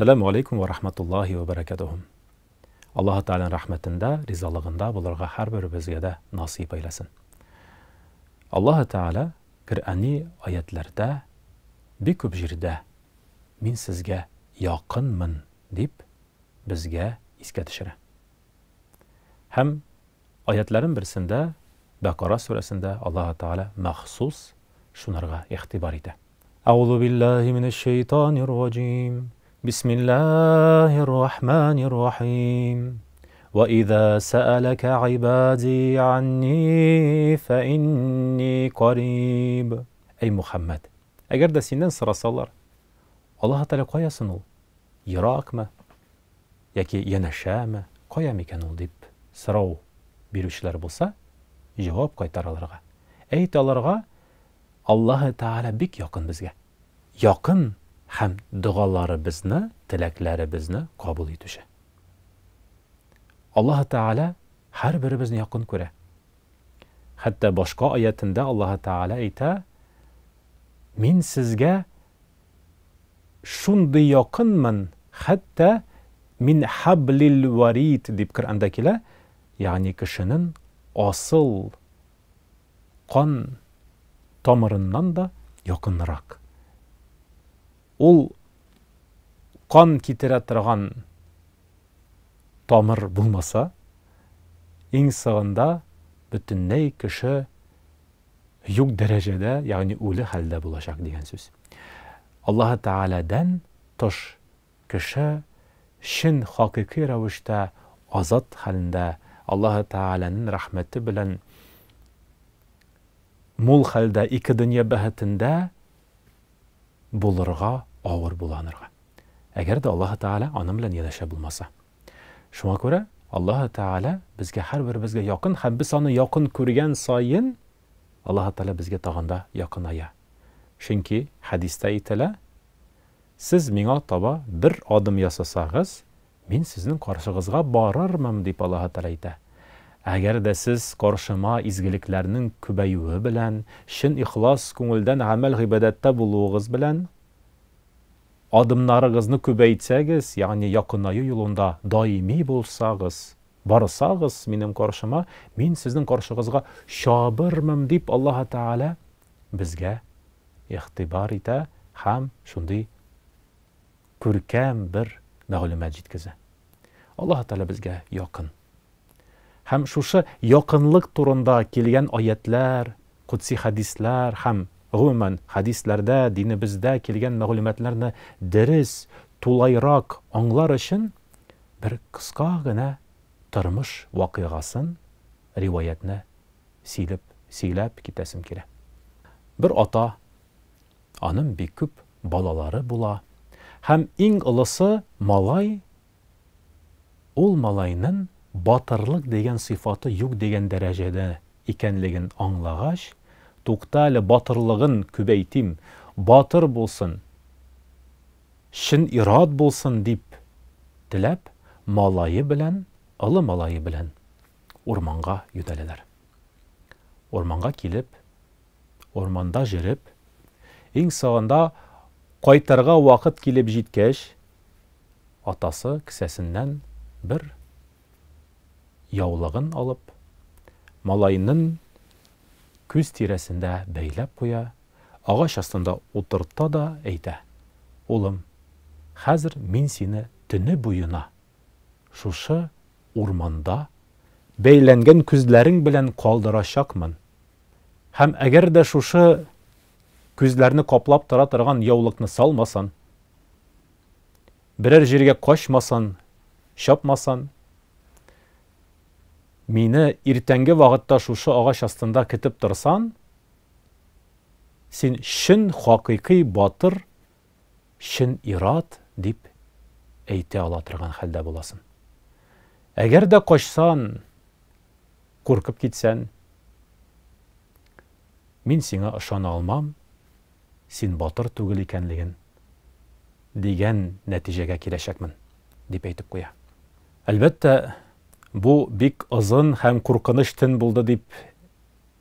Әссәламү алейкум вә рахматуллаһи вә бәрәкәтүһү. Аллаһы Тәгаләнең рәхмәтендә, ризалыгында булырга һәрберебезгә дә насыйп әйләсен. Аллаһы Тәгалә Коръәни аятләрдә бик күп җирдә Мин сезгә якынмын дип безгә искә төшерә. Һәм аятләрен берсендә, Бәкара сүрәсендә Аллаһы Тәгалә махсус шунарга игътибар итә. Әгъузу биллаһи минәш шәйтанир раҗим. Бисмиллаһир рахманир рахим. Ва иза сәәләкә гыйбади анни фә инни кариб. Әй Мухәммәд, әгәр дә синнән сорасалар, Аллаһы Тәгалә кая сон ул? Еракмы? Яки янәшәме? Кая микән ул дип сорау бирүчеләр булса, җавап кайтар аларга. Әйт аларга, Аллаһы Тәгалә бик якын безгә. Якын һәм догаларыбызны, теләкләребезне кабул итүче. Аллаһы Тәгалә һәрберебезне якын күрә. Хәтта башка аятендә Аллаһы Тәгалә әйтә, Мин сезгә шундый якынмын, хәтта мин хаблил варид дип Коръәндә килә, ягъни кешенең асыл кан тамырыннан да якынрак. Ул кан китерә торган тамыр булмаса, иң соңында бөтенләй кеше юк дәрәҗәдә, ягъни үле хәлдә булачак дигән сүз. Аллаһы Тәгаләдән тыш кеше чын хакыйкый рәвештә азат хәлендә, Аллаһы Тәгаләнең рәхмәте белән мул хәлдә, ике дөнья бәхетендә булырга авыр була анарга. Әгәр дә Аллаһы Тәгалә аның белән янәшә булмаса. Шуңа күрә Аллаһы Тәгалә безгә һәрберебезгә якын һәм без аны якын күргән саен Аллаһы Тәгалә безгә тагын да якыная. Чөнки хәдистә әйтелә, Сез миңа таба бер адым ясасагыз, мин сезнең каршыгызга барырмын, дип Аллаһы Тәгалә әйтә. Әгәр дә сез каршыма изгелекләрнең күбәюе белән, чын ихлас күңелдән гамәл-гыйбадәттә булуыгыз белән, Адымнарыгызны күбәйтсәгез, ягъни якынаю юлында даими булсагыз, барсагыз минем каршыма, мин сезнең каршыгызга чабырмын, дип Аллаһы Тәгалә безгә игътибар итә һәм шундый күркәм бер мәгълүмат җиткезә. Аллаһы Тәгалә безгә якын. Һәм шушы якынлык турында килгән аятьләр, кудси хәдисләр һәм, гомумән, хәдисләрдә, динебездә килгән мәгълүматларны дөрес, тулайрак аңлар өчен бер кыска гына тормыш вакыйгасын, риваятьне сөйлеп, сөйләп китәсем килә. Бер ата, аның бик күп балалары була һәм иң олысы малай Ул малайнын батырлык дигән сыйфаты юк дигән дәрәҗәдә икәнлеген аңлагач, Тукта әле, батырлыгын күбәйтим, батыр булсын, чын ир-ат булсын, дип теләп, малае белән, олы малае белән урманга юнәләләр. Урманга килеп, урманда җөреп, иң соңында кайтырга вакыт килеп җиткәч, Атасы кесәсеннән бер яулыгын алып, малайнын күз тирәсендә бәйләп куя, агач астында утырта да әйтә, Улым, хәзер мин сине төне буена шушы урманда бәйләнгән күзләрең белән калдырачакмын. Һәм әгәр дә шушы күзләрне каплап тора торган яулыкны салмасан, Берәр җиргә качмасан, чапмасан, мине иртәнге вакытта шушы агач астында көтеп торсан, син чын хакыйкый батыр, чын ир-ат дип әйтә ала торган хәлдә буласын. Әгәр дә качсан, куркып китсән, мин сиңа ышана алмам, син батыр түгел икәнлеген дигән нәтиҗәгә киләчәкмен, дип әйтеп куя. Әлбәттә, бу бик озын һәм куркыныч төн булды дип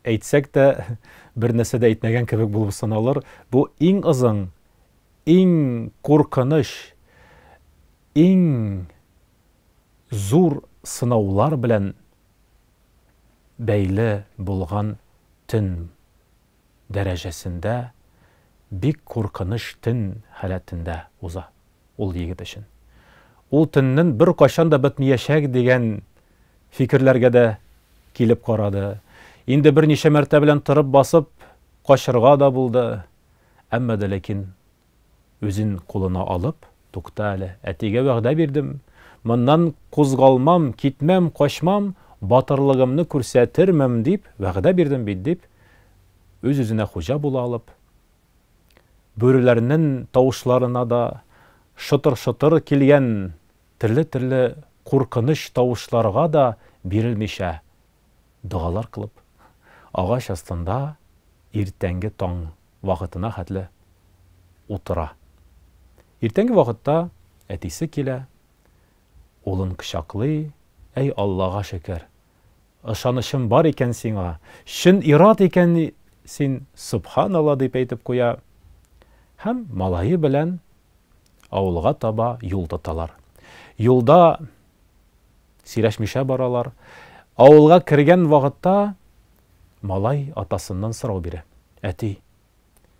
әйтсәк тә, бер нәрсә дә әйтмәгән кебек булып саналыр. Бу иң озын, иң куркыныч, Иң зур сынаулар белән бәйле булган төн дәрәҗәсендә, бик куркыныч төн халәтендә уза ул егет өчен. Ул төннен беркайчан да бетмиячәк дигән фикерләргә дә килеп карады. Инде берничә мәртә белән торып басып качырга да булды. Әмма дә ләкин Үзен кулына алып, Тукта әле, әтигә вәгъдә бирдем, моннан кузгалмам, китмәм, качмам, батырлыгымны күрсәтермем, дип вәгъдә бирдем бит, дип, үз-үзенә хуҗа була алып, бүреләрнен тавышларына да, шытыр-шытыр килгән төрле-төрле куркыныч тавышларга да бирелмичә, догалар кылып, агач астында иртәнге таң вакытына хәтле утыра. Иртәнге вакытта әтисе килә, улын кочаклый, Әй, Аллага шөкер, ышанычым бар икән сиңа, чын ир-ат икән син, сөбханалла, дип әйтеп куя. Һәм малае белән авылга таба юл тоталар. Юлда сөйләшмичә баралар. Авылга кергән вакытта малай атасыннан сорау бирә. Әти,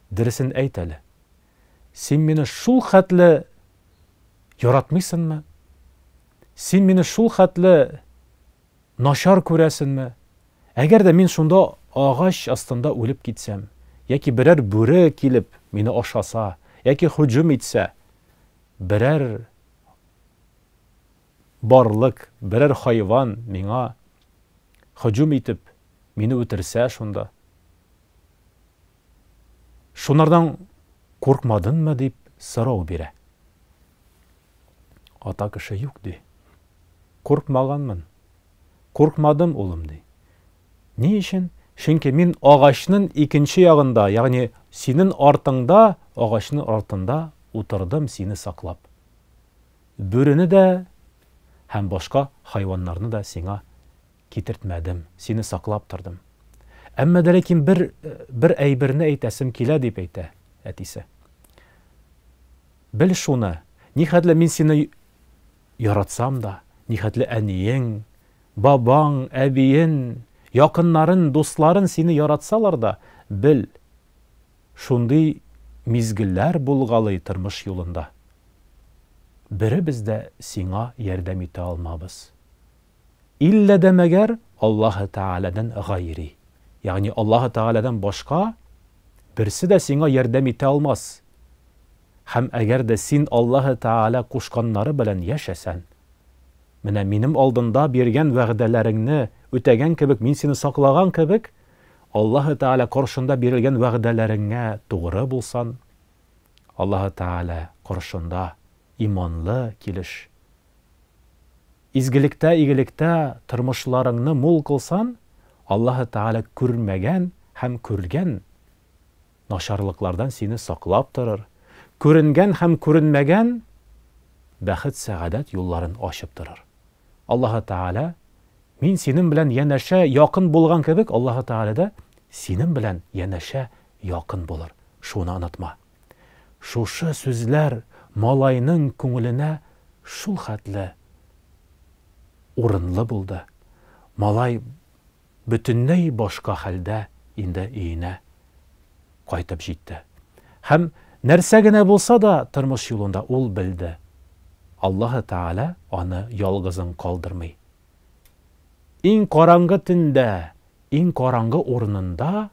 дөресен әйт әле. Син мине шул хәтле яратмыйсынмы? Син мине шул хәтле начар күрәсенме? Әгәр дә мин шунда агач астында үлеп китсәм, яки берәр бүре килеп мине ашаса, яки һөҗүм итсә, берәр барлык, берәр хайван миңа һөҗүм итеп, мине үтерсә шунда. Шунардан куркмадынмы дип сорау бирә. Ата кеше юк ди. Куркмаганмын. Куркмадым, улым ди. Ни өчен? Чөнки мин агачнын икенче ягында, ягъни синен артыңда, агачнын артында утырдым сине саклап. Бүрене дә һәм башка хайваннарны да сиңа китертмәдем, сине саклап тордым. Әмма дә ләкин бер, бер әйберне әйтәсем килә, дип әйтә әтисе. Бел шуны, нихәтле мин сине яратсам да, нихәтле әниең, бабаң, әбиен, якыннарын, дусларын сине яратсалар да, бел, шундый мизгелләр булгалый тормыш юлында. Беребез дә сиңа ярдәм итә алмабыз. Иллә дә мәгәр Аллаһы Тәгаләдән гайри. Ягъни Аллаһы Тәгаләдән башка берсе дә сиңа ярдәм итә алмас. Һәм әгәр дә син Аллаһы Тәгалә кушканнары белән яшәсән, менә минем алдында биргән вәгъдәләреңне үтәгән кебек, мин сине саклаган кебек, Аллаһы Тәгалә каршында бирелгән вәгъдәләреңә тугры булсан, Аллаһы Тәгалә каршында иманлы килеш, изгелектә, игелектә тормышларыңны мул кылсан, Аллаһы Тәгалә күрмәгән һәм күргән начарлыклардан сине саклап торыр, күренгән һәм күренмәгән бәхет-сәгадәт юлларын ачып торыр. Аллаһы Тәгалә, Мин синең белән янәшә якын булган кебек, Аллаһы Тәгалә дә синең белән янәшә якын булыр. Шуны онытма. Шушы сүзләр малайның күңеленә шул хәтле урынлы булды. Малай бөтенләй башка хәлдә инде өенә кайтып җитте. Һәм нәрсә генә булса да тормыш юлында ул белде, Аллаһы Тәгалә аны ялгызын калдырмый. Иң караңгы төндә, иң караңгы урынында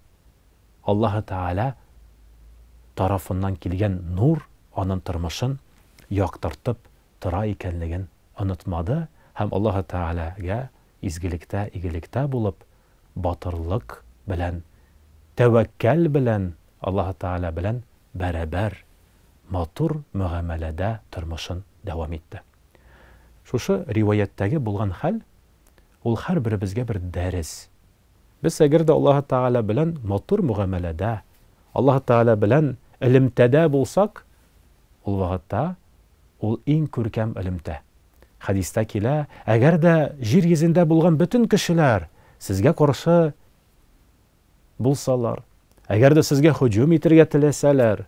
Аллаһы Тәгалә тарафыннан килгән нур анын тормышын яктыртып тора икәнлеген онытмады һәм Аллаһы Тәгаләгә изгелектә, игелектә булып, батырлык белән, тәвәккәл белән Аллаһы Тәгалә белән бәрабәр матур мөгамәләдә тормышын дәвам итте. Шушы риваятьтәге булган хәл, ул һәрберебезгә бер дәрес. Без әгәр дә Аллаһы Тәгалә белән матур мөгамәләдә, Аллаһы Тәгалә белән элемтәдә булсак, ул вакытта ул иң күркәм элемтә. Хәдистә килә, әгәр дә җир йөзендә булган бөтен кешеләр сезгә каршы булсалар, әгәр дә сезгә һөҗүм итергә теләсәләр,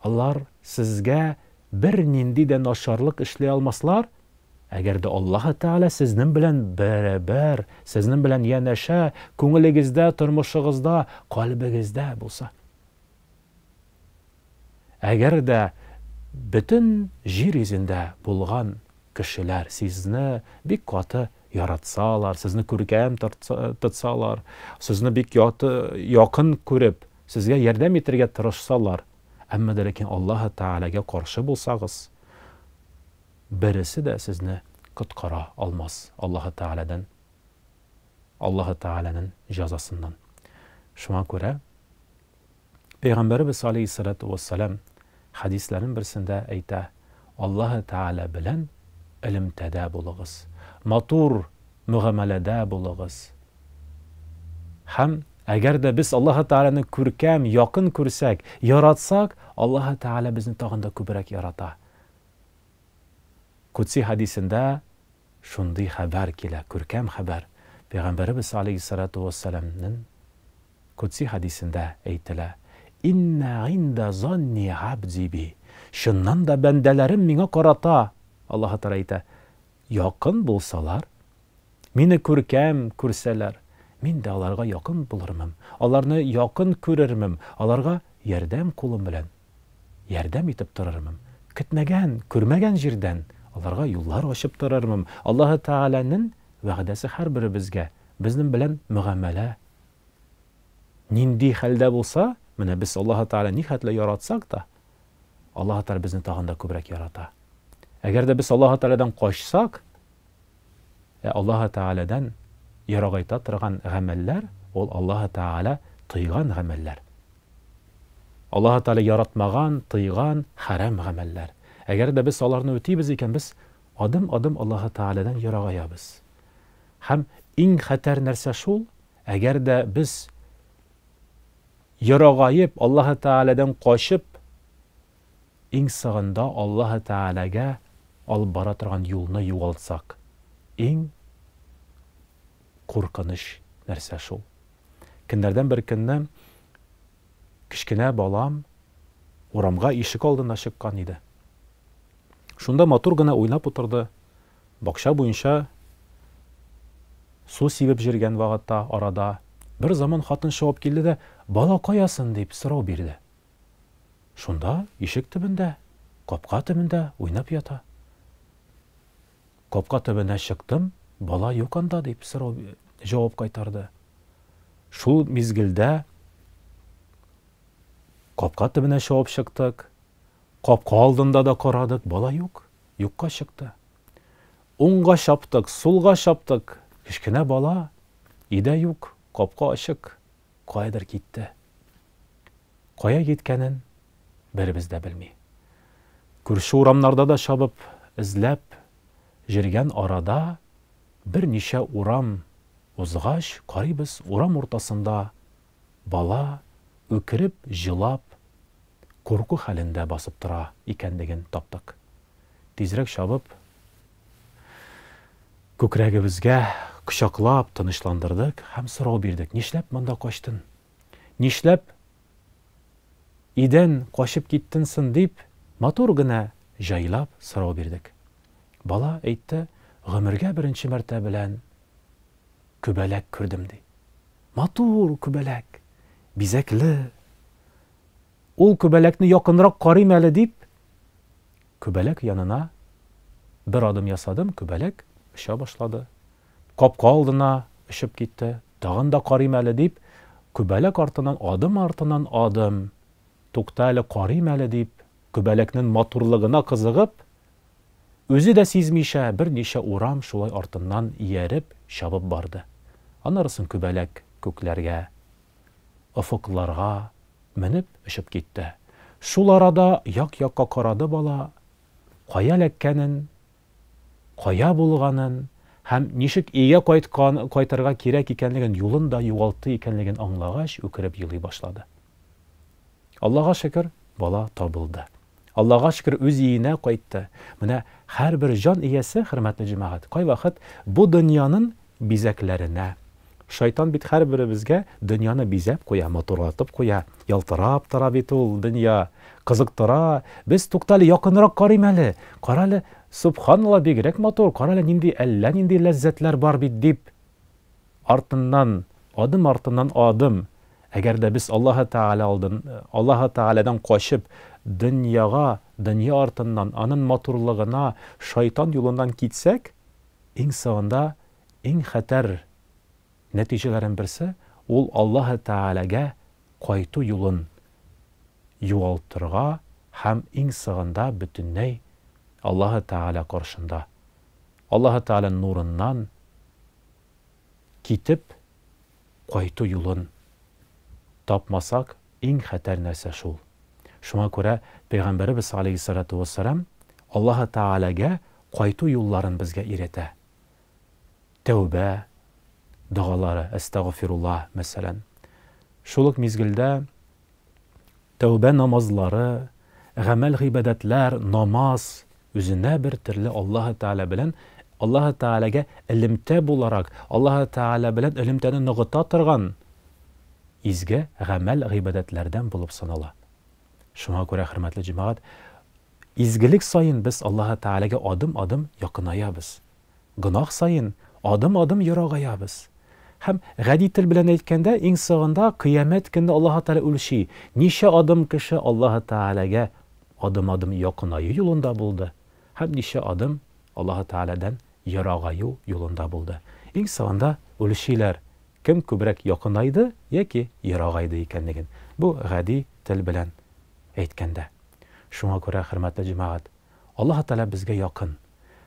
алар сезгә бернинди дә начарлык эшли алмаслар, әгәр дә Аллаһы Тәгалә сезнең белән бәрабәр, сезнең белән янәшә, күңелегездә, тормышыгызда, кальбегездә булса. Әгәр дә бөтен җир йөзендә булган кешеләр сезне бик каты яратсалар, сезне күркәм тотсалар, сезне бик якын күреп, сезгә ярдәм итәргә тырышсалар, әмма дә ләкин Аллаһы Тәгаләгә каршы булсагыз, бересе дә сезне коткара алмас Аллаһы Тәгаләдән, Аллаһы Тәгаләнең җәзасыннан. Шуңа күрә Пәйгамбәребез алейһиссалату вәссәлам хәдисләрнең берсендә әйтә, Аллаһы Тәгалә белән элемтәдә булыгыз, матур мөгамәләдә булыгыз. Һәм әгәр дә без Аллаһы Тәгаләне күркәм, якын күрсәк, яратсак, Аллаһы Тәгалә безне тагын да күбрәк ярата. Кудси хәдисендә шундый хәбәр килә, күркәм хәбәр. Пәйгамбәребез алейһиссалату вәссәламнең Кодси хәдисендә әйтелә, Иннә гыйндә занни габди би, Чыннан да бәндәләрем миңа карата, Аллаһы Тәгалә әйтә, якын булсалар, мине күркәм күрсәләр, мин дә аларга якын булырмын, аларны якын күрермен, аларга ярдәм кулым белән ярдәм итеп торырмын, көтмәгән, күрмәгән җирдән аларга юллар ачып торырмын. Аллаһы Тәгаләнең вәгъдәсе һәрберебезгә, безнең белән мөгамәлә Нинди хәлдә булса, менә без Аллаһы Тәгалә нихәтле яратсак та, Аллаһы Тәгалә безне тагын да күбрәк ярата. Әгәр дә без Аллаһы Тәгаләдән качсак, ә Аллаһы Тәгаләдән ерагайта торган гамәлләр, ул Аллаһы Тәгалә тыйган гамәлләр. Аллаһы Тәгалә яратмаган, тыйган хәрам гамәлләр. Әгәр дә без аларны үтибез икән, без адым-адым Аллаһы Тәгаләдән ерагаябыз. Һәм иң хәтәр нәрсә шул, әгәр дә без ерагаеп, Аллаһы Тәгаләдән качып, иң сыгында Аллаһы Тәгаләгә алып бара торган юлны югалтсак, иң куркыныч нәрсә шул. Көннәрдән бер көнне кечкенә балам урамга ишек алдына чыккан иде. Шунда матур гына уйнап утырды. Бакча буенча су сибеп җөргән вакытта, арада, бер заман хатын чабып килде дә, Бала каясын? дип сорау бирде. Шунда, ишек төбендә, капка төбендә уйнап ята. Капка төбенә чыктым, бала юк анда, дип сорау, җавап кайтарды. Шул мизгелдә капка төбенә чабып чыктык. Капка алдында да карадык, бала юк, юкка чыкты. Уңга чаптык, сулга чаптык, кечкенә бала өйдә юк, капка ачык, каядыр китте. Кая киткәнен беребез дә белми. Күрше урамнарда да чабып, эзләп җөргән арада берничә урам узгач, карыйбыз, урам уртасында бала үкереп җылап, курку хәлендә басып тора икәнлеген таптык. Тизрәк чабып, күкрәгебезгә кочаклап тынычландырдык һәм сорау бирдек, Нишләп монда качтын? Нишләп өйдән качып киттен сын? дип, матур гына җайлап сорау бирдек. Бала әйтте, Гомергә беренче мәртә белән күбәләк күрдем, ди. Матур күбәләк, бизәкле. Ул күбәләкне якынрак карыйм әле дип, күбәләк янына бер адым ясадым, күбәләк оча башлады. Капка алдына очып китте. Тагын да карыйм әле дип, күбәләк артыннан адым артыннан адым. Тукта әле, карыйм әле дип, күбәләкнең матурлыгына кызыгып, Үзе дә сизмичә, берничә урам шулай артыннан ияреп, чабып барды. Анарысын күбәләк күкләргә, офыкларга менеп очып китте. Шул арада як-якка карады бала, кая эләккәнен, кая булганын һәм ничек өйгә кайткан, кайтырга кирәк икәнлеген, юлын да югалтты икәнлеген аңлагач, үкереп елый башлады. Аллага шөкер, бала табылды. Аллага шөкер, үз өенә кайтты. Менә һәрбер җан иясе, хөрмәтле җәмәгать, кайвакыт бу дөньянын бизәкләренә, Шайтан бит һәрберебезгә дөньяны бизәп куя, матурлатып куя, ялтырап тора бит ул дөнья, кызыктыра. Без туктале, якынрак карыйм әле, карале, субханалла, бигрәк матур, карале, нинди әллә нинди ләззәтләр бар бит дип, артыннан, адым артыннан адым. Әгәр дә без Аллаһы Тәгалә алдын, Аллаһы Тәгаләдән качып, дөньяга, дөнья артыннан, анын матурлыгына, шайтан юлыннан китсәк, иң соңында иң хәтәр нәтиҗәләрен берсе, ул Аллаһы Тәгаләгә кайту юлын югалтырга һәм иң сыгында бөтенләй Аллаһы Тәгалә каршында, Аллаһы Тәгалә нурыннан китеп кайту юлын тапмасак, иң хәтәр нәрсә шул. Шуңа күрә Пәйгамбәребез галәйһиссалату вәссәлам Аллаһы Тәгаләгә кайту юлларын безгә өйрәтә. Тәүбә догалары, әстәгъфируллаһ, мәсәлән. Шул ук мизгелдә тәүбә намазлары, гамәл-гыйбадәтләр, намаз үзенә бер төрле Аллаһы Тәгалә белән Аллаһы Тәгаләгә элемтә буларак, Аллаһы Тәгалә белән элемтәне ныгыта торган изге гамәл-гыйбадәтләрдән булып санала. Шуңа күрә, хөрмәтле җәмәгать, изгелек саен без Аллаһы Тәгаләгә адым-адым якынаябыз. Гөнаһ саен адым-адым ерагаябыз. Һәм, гади тел белән әйткәндә, иң соңында Кыямәт көнне Аллаһы Тәгалә үлчи, ничә адым кеше Аллаһы Тәгаләгә адым-адым якынаю юлында булды һәм ничә адым Аллаһы Тәгаләдән ерагаю юлында булды. Иң соңында үлчиләр, кем күбрәк якынайды яки ерагайды икәнлеген. Бу гади тел белән әйткәндә. Шуңа күрә, хөрмәтле җәмәгать, Аллаһы Тәгалә безгә якын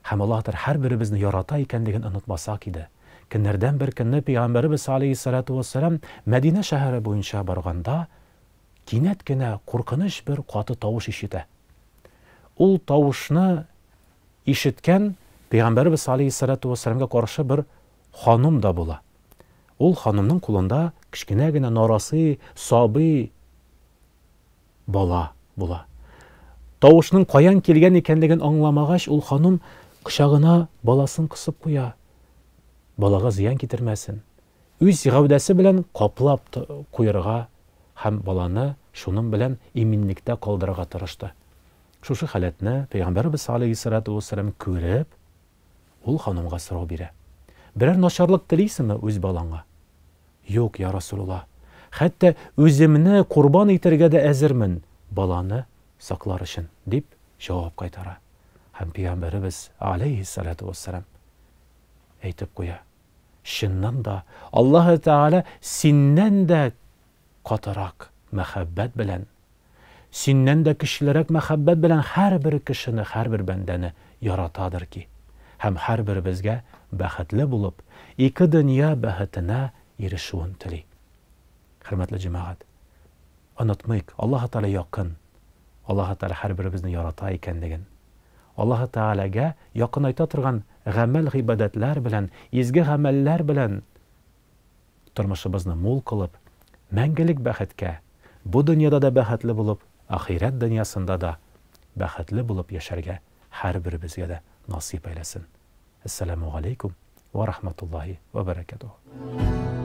һәм Аллаһы Тәгалә һәрберебезне ярата икәнлеген онытмасак иде. Көннәрдән бер көнне Пәйгамбәребез алейһиссалату вәссәлам Мәдинә шәһәре буенча барганда, кинәт кенә куркыныч бер каты тавыш ишетә. Ул тавышны ишеткән Пәйгамбәребез алейһиссалату вәссәламгә каршы бер ханум да була. Ул ханумның кулында кечкенә генә нарасый, сабый бала була. Тавышның каян килгән икәнлеген аңламагач, ул ханум кочагына баласын кысып куя. Балага зыян китермәсен. Үз гәүдәсе белән каплап куерга һәм баланы шуның белән иминлектә калдырырга тырышты. Шушы халәтне Пәйгамбәребез алейһиссалату вәссәлам күреп, ул ханумга сорау бирә. Берәр начарлык телисеңме үз балаңа? Юк, я Расулулла. Хәтта үземне корбан итәргә дә әзермен, баланы саклар өчен, дип җавап кайтара. Һәм Пәйгамбәребез алейһиссалату вәссәлам әйтеп куя. Чыннан да, Аллаһы Тәгалә синнән дә катырак мәхәббәт белән, синнән дә көчлерәк мәхәббәт белән һәрбер кешене, һәрбер бәндәне яратадыр ки. Һәм һәрберебезгә бәхетле булып, ике дөнья бәхетенә ирешүен тели. Хөрмәтле җәмәгать, онытмыйк, Аллаһы Тәгалә якын, Аллаһы Тәгалә һәрберебезне ярата икәнлеген. Аллаһы Тәгаләгә якынайта торган гамәл-гыйбадәтләр белән, изге гамәлләр белән тормышыбызны мул кылып, мәңгелек бәхеткә, бу дөньяда да бәхетле булып, ахирәт дөньясында да бәхетле булып яшәргә һәрберебезгә дә насыйп әйләсен. Әссәламү галәйкүм вә рахматуллаһи вә бәрәкәтүһ.